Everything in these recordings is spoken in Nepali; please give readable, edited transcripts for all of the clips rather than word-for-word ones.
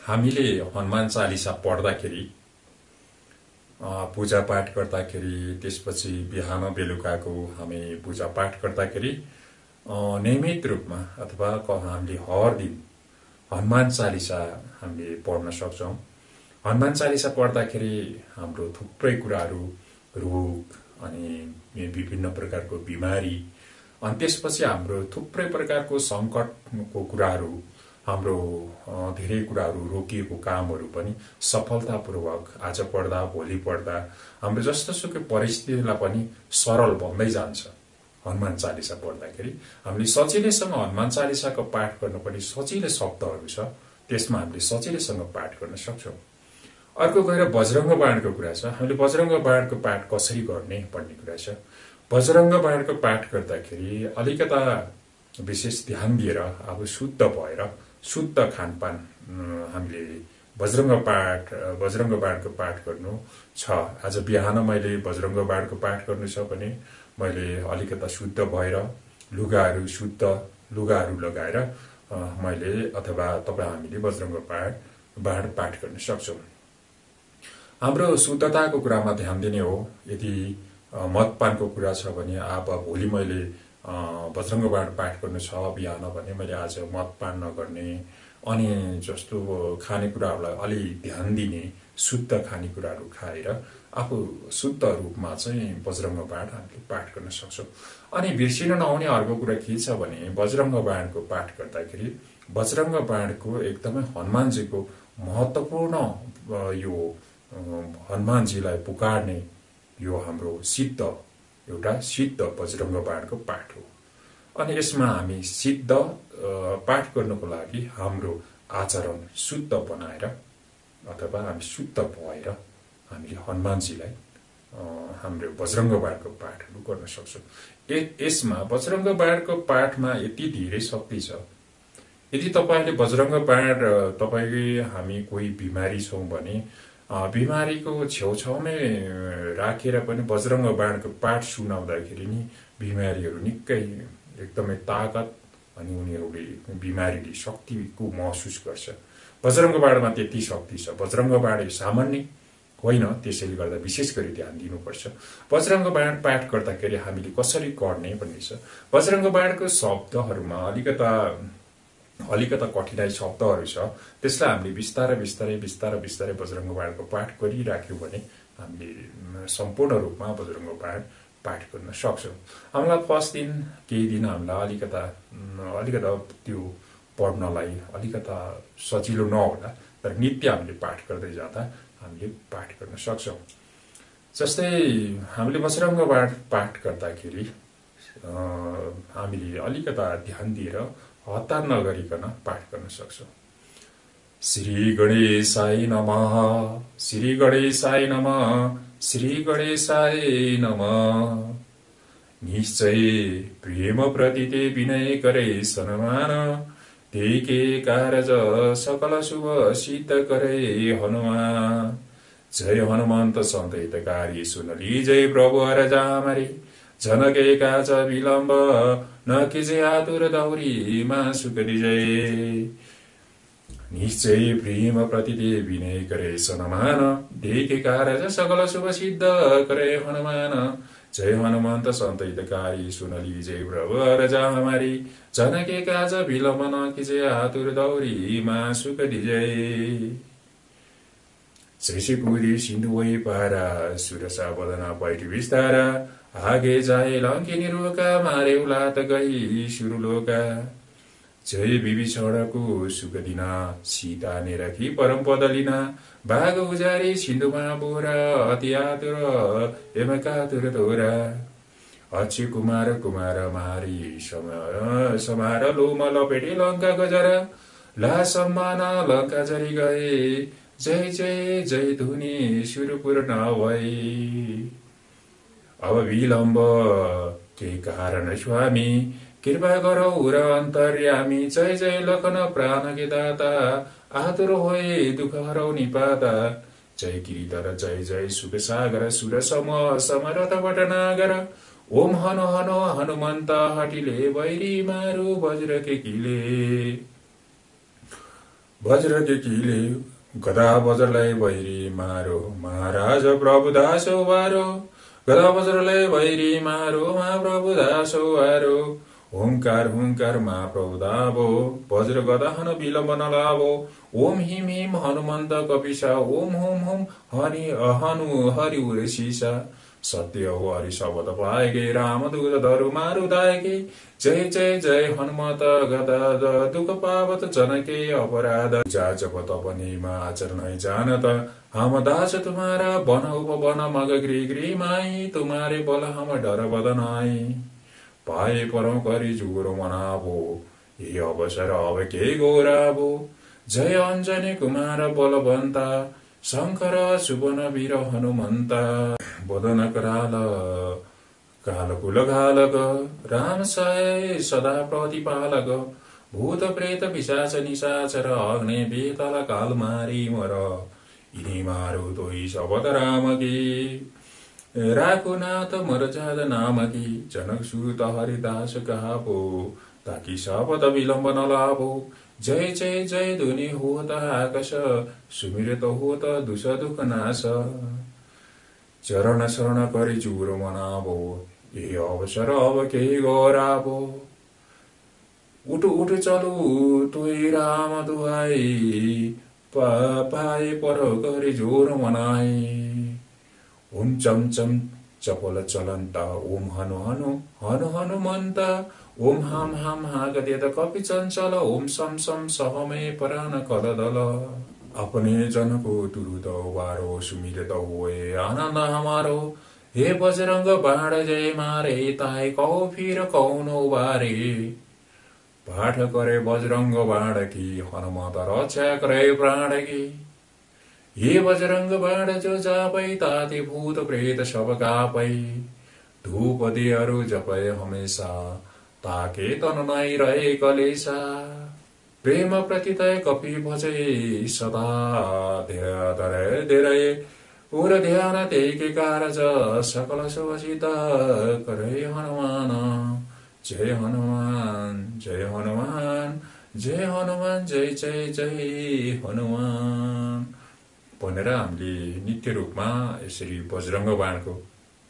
हामीले हनुमान चालिसा पढ्दाखेरि पूजापाठ गर्दाखेरि त्यसपछि बिहान बेलुकाको हामी पूजापाठ गर्दाखेरि नियमित रूपमा अथवा हामीले हर दिन हनुमान चालिसा हामीले पढ्न सक्छौं। हनुमान चालिसा पढ्दाखेरि हाम्रो थुप्रै कुराहरू रोग अनि विभिन्न प्रकारको बिमारी अनि त्यसपछि हाम्रो थुप्रै प्रकारको संकटको कुराहरू हाम्रो धेरै कुराहरू रोकिएको कामहरू पनि सफलतापूर्वक आज पढ्दा भोलि पढ्दा हाम्रो जस्तोसुकै परिस्थितिलाई पनि सरल बन्दै जान्छ। हनुमान चालिसा पढ्दाखेरि हामीले सजिलैसँग हनुमान चालिसाको पाठ गर्न पनि सजिलै शब्दहरू छ, त्यसमा हामीले सजिलैसँग पाठ गर्न सक्छौं। अर्को गएर बजरंग बाणको कुरा छ। हामीले बजरंग बाणको पाठ कसरी गर्ने भन्ने कुरा छ। बजरंग बाणको पाठ गर्दाखेरि अलिकता विशेष ध्यान दिएर अब शुद्ध भएर शुद्ध खानपान हामीले बजरंग बाणको पाठ गर्नु छ। आज बिहान मैले बजरंग बाणको पाठ गर्नु छ भने मैले अलिकता शुद्ध भएर शुद्ध लुगाहरू लगाएर मैले अथवा हामीले बजरंग बाण पाठ गर्न सक्छौं। हाम्रो शुद्धताको कुरामा ध्यान दिने हो। यदि मदपानको कुरा छ भने अब भोलि मैले बजरंग बाण पाठ गर्नु छ बिहान भने मैले आज मदपान नगर्ने अनि जस्तो खानेकुराहरूलाई अलि ध्यान दिने, शुद्ध खानेकुराहरू खाएर आफू शुद्ध रूपमा चाहिँ बजरंग बाण हामीले पाठ गर्न सक्छौं। अनि बिर्सिन नहुने अर्को कुरा के छ भने बजरंग बाणको पाठ गर्दाखेरि बजरंग बाणको एकदमै हनुमानजीको महत्त्वपूर्ण यो हनुमानजीलाई पुकार्ने यो हाम्रो एउटा सिद्ध बजरंग बाणको पाठ हो। अनि यसमा हामी सिद्ध पाठ गर्नको लागि हाम्रो आचरण शुद्ध बनाएर अथवा हामी शुद्ध भएर हामीले हनुमानजीलाई हाम्रो बजरंग बाणको पाठहरू गर्न सक्छौं। यसमा बजरंग बाणको पाठमा यति धेरै शक्ति छ। यदि तपाईले बजरंग बाण हामी कोही बिमारी छौं भने बिमारीको छेउछाउमै राखेर पनि बजरंग बाणको पाठ सुनाउँदाखेरि नि बिमारीहरू निकै एकदमै ताकत अनि उनीहरूले बिमारीले शक्तिको महसुस गर्छ। बजरंग बाणमा त्यति शक्ति छ। बजरंग बाण सामान्य होइन, त्यसैले गर्दा विशेष गरी ध्यान दिनुपर्छ। बजरंग बाण पाठ गर्दाखेरि हामीले कसरी गर्ने भन्ने छ। बजरंग बाणको शब्दहरूमा अलिकता कठिनाई शब्दहरू छ, त्यसलाई हामीले बिस्तारै बजरंग बाणको पाठ गरिराख्यौं भने हामीले सम्पूर्ण रूपमा बजरंग बाण पाठ गर्न सक्छौं। हामीलाई फर्स्ट दिन केही दिन हामीलाई अलिकता त्यो पढ्नलाई अलिकता सजिलो नहोला, तर नित्य हामीले पाठ गर्दै जाँदा हामीले पाठ गर्न सक्छौं। जस्तै हामीले बजरंग बाण पाठ गर्दाखेरि हामीले अलिकता ध्यान दिएर हतार नगरिकन पाठ गर्न सक्छौं। श्री गणेशाय नमः, श्री गणेशाय नमः, श्री गणेशाय नमः। निश्चय प्रेम प्रति ते विनय करे सन्मान, तेके कारज सकल शुभ सिद्ध करे हनुमान। जय हनुमंत संत हितकारी सुनली, जय प्रभु हर जामरी। जनके काज विलम्ब न किजे आतुर दौरी मां सुख जय। निश्चय प्रेम प्रति ते विनय करे सन्मान, देखे कारज सकल शुभ सिद्ध करे हनुमान। जय हनुमंत संत हितकारी सुनली, जय प्रभु हर जामरी। जनके काज विलम्ब न किजे आतुर दौरी मां सुख जय। जैसे पुरी सिन्धु वही पारा, सुरसा बदना पैठी विस्तारा। आगे जाए लंकिनी रोका, मारे उलात गई सुरुलोका। जय विभीषणको सुख दिना, सीता ने रखी परम पद लिना। बाघ उजारी सिन्धुमा बोरा, अति आतुर एमकातुर तोरा। अक्षय कुमार मारी समार लोम लपेटे लंका गजरा। ला सम्मान लंका जरी गए, जय जय जय धुनी सुरपुर नभई। अब विलम्ब के कारण स्वामी, कृपा गरौ र अन्तर्यामी। जय जय लखन प्राण के दाता, आतुर होए दुख हरौ निपाता। जय गिरिधर जय जय सुख सागर, सुर समरथ भटनागर। ओम हनु हनु हनुमंत हटिले, वैरी मारु वज्र के किले। वज्रदेखिले गदा वज्रलाई भैरी मारो महाराज प्रभुदास वारो गदा वज्रलाई भैरी मारो महाप्रभु दास वारो ओंकार हुंकार महाप्रभु दावो वज्र गदा हन विलम्ब नलावो ओम हिम हिम हनुमन्त कपिसा ओम होम होम हरि हनु हरि उरेशिसा सत्य हो हरि शब्द पाएगे रामदूत धरु मारु दाएगे जय जय जय हनुमत गदा दुख पावत जनके अपराध जा जप तप नियम आचरण है जानत हम दास तुम्हारा बन उपवन मग गृह गृह माई तुम्हारे बल हम डर बदन आई पाए परम करी जुरो मनावो ये अवसर अब के गौरावो जय अंजनी कुमार बलवन्ता शंकर सुवन वीर हनुमन्ता बदन कराल कालकुल घालक राम साय सदा प्रतिपालक भूत प्रेत पिशाच निशाचर अग्नि बेतल काल मारी मर यिनी मारु तोही शबद राम की राकुनाथ मरजाद नाम की जनक सुत हरिदास कहापो ताकि शपथ विलम्ब नलाभो जय जय जय धुनि होत आकाश सुमिरत होत दुष दुख नाश चरण शरण करी जुरो मनावो ये अवसर अब के गौरावो उठ उठ चलू तोई राम दुहाई पाए पर गरी जोर मनाई ओम चम चम चपल चलन्त ओम हनु हनु हनु हनुमन्त ओम हाम हाम हागदेत कपि चञ्चल ओम सम सम सहमे परान कलदल अपने जनको दुरुद वारो सुमिरत होए आनन्द हमारो हे बजरंग बाण जय मारे ताई कहो फिर कौनो बारे पाठ करे बजरंग बाण की हनुमत रक्षा करे प्राण की ये बजरंग बाण जो जापै ताते भूत प्रेत सब कापै धूप दियरु जपय हमेशा ताके तन नै रहे कलेसा प्रेम प्रतितय कपि भजै सदा धेरै धेरै उर ध्यान तेके कारज सकल सुवसित करे हनुमान जय हनुमान जय हनुमान जय हनुमान जय जय जय हनुमान भनेर हामीले नित्य रूपमा यसरी बजरंग बाणको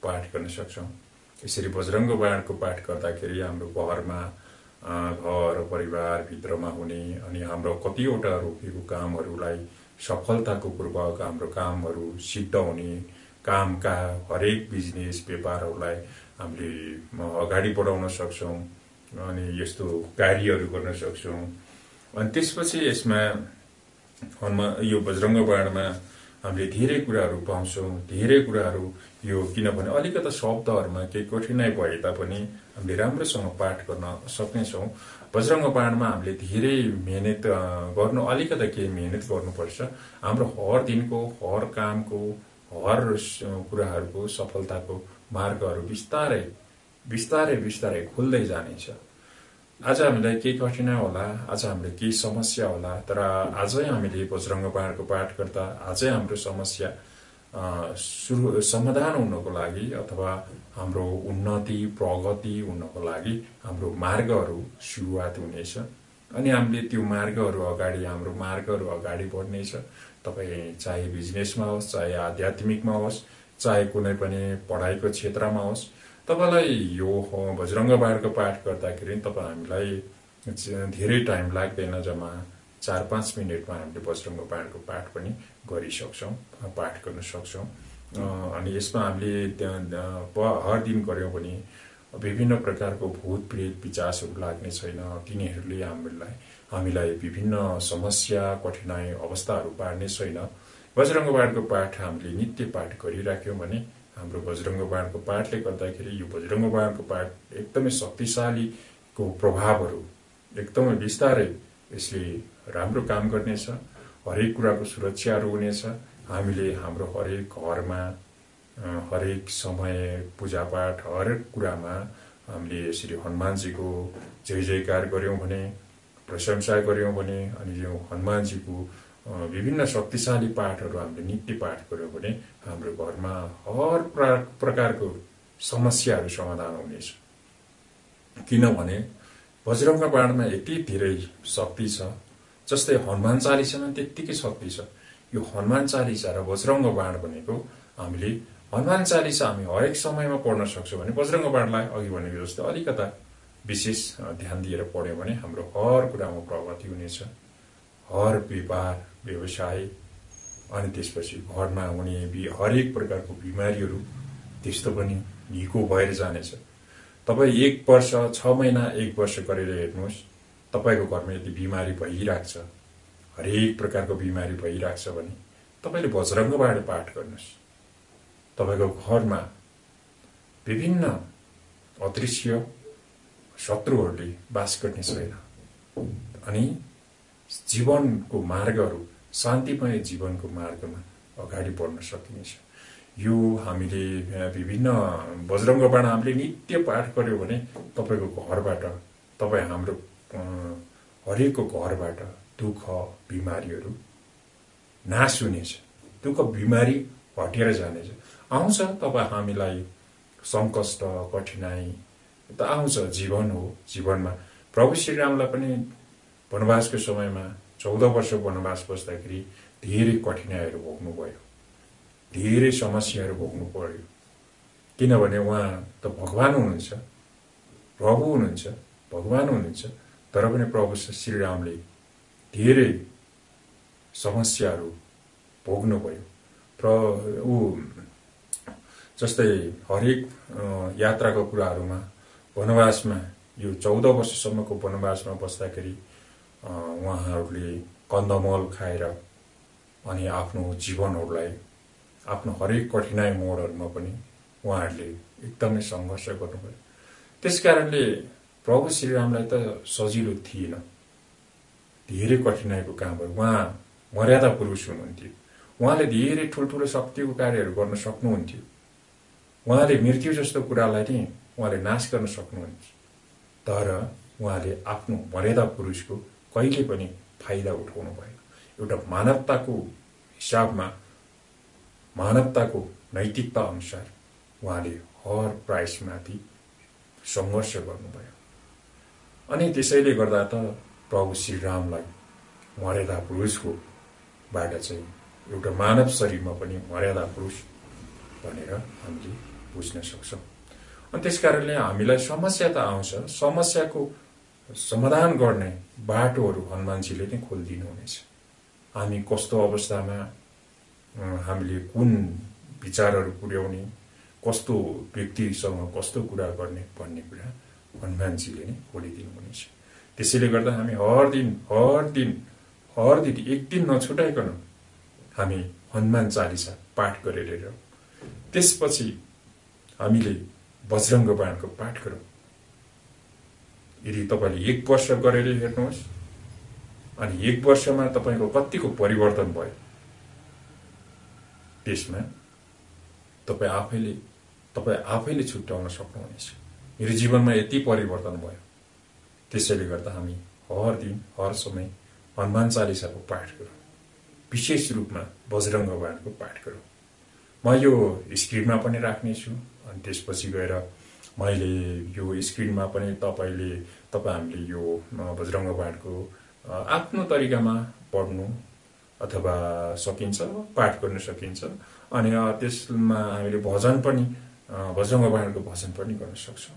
पाठ गर्न सक्छौं। यसरी बजरंग बाणको पाठ गर्दाखेरि हाम्रो घरमा घर परिवार भित्रमा हुने अनि हाम्रो कतिवटा रोकेको कामहरूलाई सफलताको पूर्वक हाम्रो कामहरू सिद्ध हुने कामका हरेक बिजनेस व्यापारहरूलाई हामीले अगाडि बढाउन सक्छौं अनि यस्तो कार्यहरू गर्न सक्छौं। अनि त्यसपछि यसमा यो बजरंग बाणमा हामीले धेरै कुराहरू पाउँछौं। धेरै कुराहरू यो किनभने अलिकता शब्दहरूमा केही कठिनाई भए तापनि हामीले राम्रोसँग पाठ गर्न सक्नेछौं। बजरंग बाणमा हामीले धेरै मेहनत गर्नु अलिकता केही मेहनत गर्नुपर्छ। हाम्रो हर दिनको हर कामको हर कुराहरूको सफलताको मार्गहरू बिस्तारै बिस्तारै बिस्तारै खुल्दै जानेछ। आज हामीलाई केही कठिनाई होला, आज हामीले केही समस्या होला, तर आजै हामीले बजरंग बाणको पाठ गर्दा आजै हाम्रो समस्या समाधान हुनको लागि अथवा हाम्रो उन्नति प्रगति हुनको लागि हाम्रो मार्गहरू सुरुवात हुनेछ अनि हामीले त्यो मार्गहरू अगाडि हाम्रो मार्गहरू अगाडि बढ्नेछ। तपाई चाहे बिजनेसमा होस्, चाहे आध्यात्मिकमा होस्, चाहे कुनै पनि पढाइको क्षेत्रमा होस्, तपाईलाई यो बजरंग बाणको पाठ गर्दाखेरि तपाई हामीलाई धेरै टाइम लाग्दैन। जम्मा 4-5 मिनेटमा हामीले बजरंग बाणको पाठ पनि गरिसक्छौं, पाठ गर्न सक्छौं। अनि यसमा हामीले हर दिन गर्यौं भने विभिन्न प्रकारको भूत प्रेत पिशाचहरू लाग्ने छैन। तिनीहरूले हामीलाई विभिन्न समस्या कठिनाई अवस्थाहरू पार्ने छैन। बजरंग बाणको पाठ हामीले नित्य पाठ गरिराख्यौं भने हाम्रो बजरंग बाणको पाठले गर्दाखेरि यो बजरंग बाणको पाठ एकदमै शक्तिशालीको प्रभावहरू एकदमै विस्तारै यसले राम्रो काम गर्नेछ। हरेक कुराको सुरक्षाहरू हुनेछ। हामीले हाम्रो हरेक घरमा हरेक समय पूजापाठ हरेक कुरामा हामीले यसरी हनुमानजीको जय जयकार गर्यौं भने, प्रशंसा गर्यौं भने अनि यो हनुमानजीको विभिन्न शक्तिशाली पाठहरू हामीले नित्य पाठ गर्यौं भने हाम्रो घरमा हर प्रकारको समस्याहरू समाधान हुनेछ। किनभने बजरंग बाणमा यति धेरै शक्ति छ, जस्तै हनुमान चालिसामा त्यत्तिकै शक्ति छ। यो हनुमान चालिसा र बजरङ्ग बाण भनेको हामीले हनुमान चालिसा हामी हरेक समयमा पढ्न सक्छौँ भने बजरङ्ग बाणलाई अघि भनेको जस्तै अलिकता विशेष ध्यान दिएर पढ्यो भने हाम्रो हर कुरामा प्रगति हुनेछ। हर व्यापार व्यवसाय अनि त्यसपछि घरमा हुने हरेक प्रकारको बिमारीहरू त्यस्तो पनि निको भएर जानेछ। तपाईँ 1 वर्ष 6 महिना 1 वर्ष गरेर हेर्नुहोस्, तपाईँको घरमा यदि बिमारी भइरहेको छ, हरेक प्रकारको बिमारी भइरहेको छ भने तपाईँले बजरङ्ग बाण पाठ गर्नुहोस्। तपाईँको घरमा विभिन्न अदृश्य शत्रुहरूले बास गर्ने छैन अनि जीवनको मार्गहरू शान्तिमय जीवनको मार्गमा अगाडि बढ्न सकिनेछ। यो हामीले विभिन्न बजरङ्ग बाण हामीले नित्य पाठ गर्यो भने तपाईँको घरबाट तपाईँ हाम्रो हरेकको घरबाट दुःख बिमारीहरू नाश हुनेछ। दुःख बिमारी हटेर जानेछ। आउँछ तपाईँ हामीलाई सङ्कष्ट कठिनाई त आउँछ, जीवन हो। जीवनमा प्रभु श्रीरामलाई पनि वनवासको समयमा 14 वर्ष वनवास बस्दाखेरि धेरै कठिनाइहरू भोग्नुभयो, धेरै समस्याहरू भोग्नु पर्यो। किनभने उहाँ त भगवान हुनुहुन्छ, प्रभु हुनुहुन्छ, भगवान हुनुहुन्छ। तर पनि प्रभु श्रीरामले धेरै समस्याहरू भोग्नुभयो। जस्तै हरेक यात्राको कुराहरूमा वनवासमा यो 14 वर्षसम्मको वनवासमा बस्दाखेरि उहाँहरूले कन्दमल खाएर अनि आफ्नो जीवनहरूलाई आफ्नो हरेक कठिनाइ मोडहरूमा पनि उहाँहरूले एकदमै सङ्घर्ष गर्नुभयो। त्यसकारणले प्रभु श्रीरामलाई त सजिलो थिएन, धेरै कठिनाइको कामहरू। उहाँ मर्यादा पुरुष हुनुहुन्थ्यो। उहाँले धेरै ठुल्ठुलो शक्तिको कार्यहरू गर्न सक्नुहुन्थ्यो। उहाँले मृत्यु जस्तो कुरालाई नै उहाँले नाश गर्न सक्नुहुन्थ्यो। तर उहाँले आफ्नो मर्यादा पुरुषको कहिले पनि फाइदा उठाउनु भएन। एउटा मानवताको हिसाबमा, मानवताको नैतिकता अनुसार उहाँले हर प्राइसमाथि सङ्घर्ष गर्नुभयो। अनि त्यसैले गर्दा त प्रभु श्रीरामलाई मर्यादा पुरुषको बाट चाहिँ एउटा मानव शरीरमा पनि मर्यादा पुरुष भनेर हामीले बुझ्न सक्छौँ। अनि त्यसकारणले हामीलाई समस्या त आउँछ, समस्याको समाधान गर्ने बाटोहरू हनुमानजीले नै खोलिदिनुहुनेछ। हामी कस्तो अवस्थामा हामीले कुन विचारहरू पुर्याउने, कस्तो व्यक्तिसँग कस्तो कुरा गर्ने भन्ने कुरा हनुमानजीले नै खोलिदिनुहुनेछ। त्यसैले गर्दा हामी हर दिन एक दिन नछुटाइकन हामी हनुमान चालिसा पाठ गरेर त्यसपछि हामीले बजरङ्ग बाणको पाठ गरौँ। यदि तपाईँले 1 वर्ष गरेर हेर्नुहोस् अनि 1 वर्षमा तपाईँको कतिको परिवर्तन भयो, त्यसमा तपाईँ आफैले छुट्याउन सक्नुहुनेछ। मेरो जीवनमा यति परिवर्तन भयो। त्यसैले गर्दा हामी हर दिन हर समय हनुमान चालिसाको पाठ गरौँ, विशेष रूपमा बजरङ्ग बाणको पाठ गरौँ। म यो स्क्रिनमा पनि राख्नेछु अनि त्यसपछि गएर मैले यो स्क्रिनमा पनि हामीले यो बजरङ्ग बाणको आफ्नो तरिकामा पढ्नु अथवा सकिन्छ, पाठ गर्न सकिन्छ। अनि त्यसमा हामीले भजन पनि बजरङ्ग बाणको भजन पनि गर्न सक्छौँ।